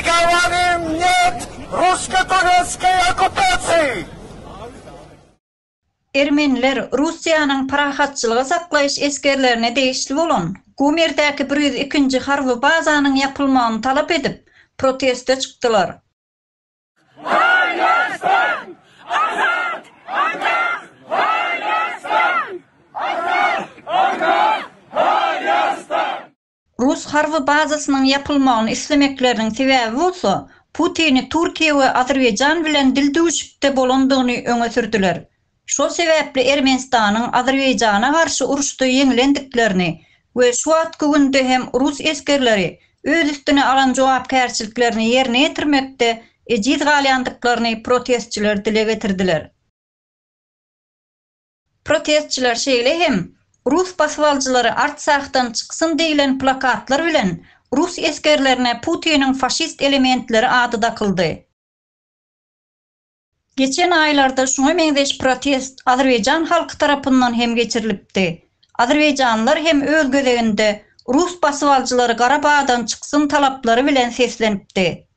Говорим нет rusko-turetskoý okkupasiýi! Ermeniler Russiýanyň parahatçylygy saklaýyş esgerlerine degişli bolan Gumerdäki 102-nji harby bazanyň ýapylmagyny talap edip, proteste çykdylar. Rus harby bazasynyň ýapylmagyny islemekleriniň sebäbi bolsa, Putini Türkiýe we Azerbaýjan bilen dildüwşükde bolandygyny öňe sürdüler. Şol sebäpli Ermenistanyň Azerbaýjana garşy uruşda ýeňilendiklerini we şu wagtky günde hem rus esgerleri öz üstüne alan jogapkärçiliklerini ýerine ýetirmekde ejiz galýandyklaryny protestçiler dile getirdiler. Protestçiler şeýle hem Rus basybalyjylary Artsahdan çyksyn diýlen plakatlar bilen rus esgerlerine Putiniň faşist elementleri ady dakyldy. Geçen aýlarda şuňa meňzeş protest azerbaýjan halky tarapyndan hem geçirilipdi. Azerbaýjanlylar hem öz gezeginde rus basybalyjylary Garabagdan çyksyn talaplary bilen seslenipdi.